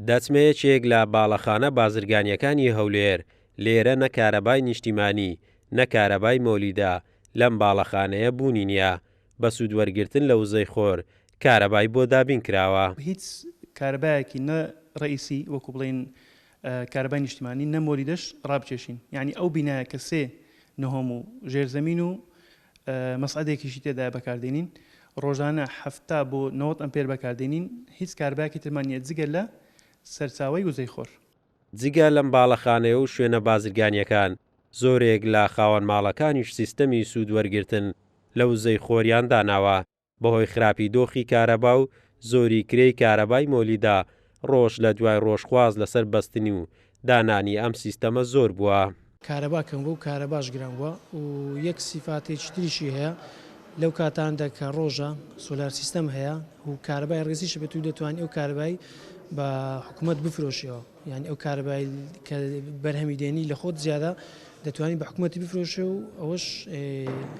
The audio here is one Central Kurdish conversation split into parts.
دەچمە یەکێک لە باڵەخانە بازرگانییەکانی هەولێر، لێرە نە کارەبای نیشتیمانی، نە کارەبای مۆلیدە لەم باڵەخانەیە بوونی نییە، بە سوودوەرگرتن لە وزەی خۆر کارەبای بۆ دابین کراوە. هیچ کارەبایەکی نە ڕەئیسی وەکو بڵێین کارەبای نیشتیمانی نە مۆلیدەش ڕابکێشین، یانی ئەو بینایە کە سێ نهۆم و ژێرزەمین و مەسعەدێکیشی تێدایە بەکاردێنین، ڕۆژانە 70 بۆ 90 ئەمپێر بەکاردێنین، هیچ کارەبایەکی ترمان نییە جگە لە سەرچاوەی وزەی خۆر. جگە لەم باڵەخانەیە و شوێنە بازرگانییەکان، زۆرێک لە خاوەن ماڵەکانیش سیستەمی سوود وەرگرتن لە وزەی خۆریان داناوە، بەهۆی خراپی دۆخی کارەبا و زۆری کرێی کارەبای مۆلیدە، ڕۆژ لە دوای ڕۆژ خواست لەسەر بەستنی و دانانی ئەم سیستەمە زۆر بووە. کارەبا کەم بووە و کارەباش گران بووە و یەک سیفاتێکی تریشی هەیە لەو کاتانەدا کە ڕۆژە سۆلار سیستەم هەیە و کارەبای ڕێزیش هەبێت و دەتوانی ئەو کارەبای بە حکومەت بفرۆشیەوە یانی ئەو کارەبای کە بەرهەمی دێنی لە خۆت زیادە دەتوانی بە حکومەتی بفرۆشێ و ئەوەش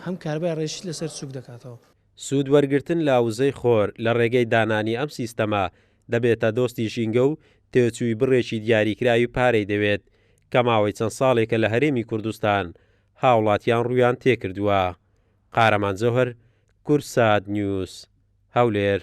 هەم کارەبای ڕێژیت لەسەر سوک دەکاتەوە. سوود وەرگرتن لە وزەی خۆر لە ڕێگەی دانانی ئەم سیستەمە دەبێتە دۆستی ژینگە و تێچووی بڕێکی دیاریکراوی پارەی دەوێت کە ماوەی چەند ساڵێکە لە هەرێمی کوردستان هاوڵاتیان ڕوویان تێکردووە. قارەمان جەوهەر، کوردسات نیوز، هەولێر.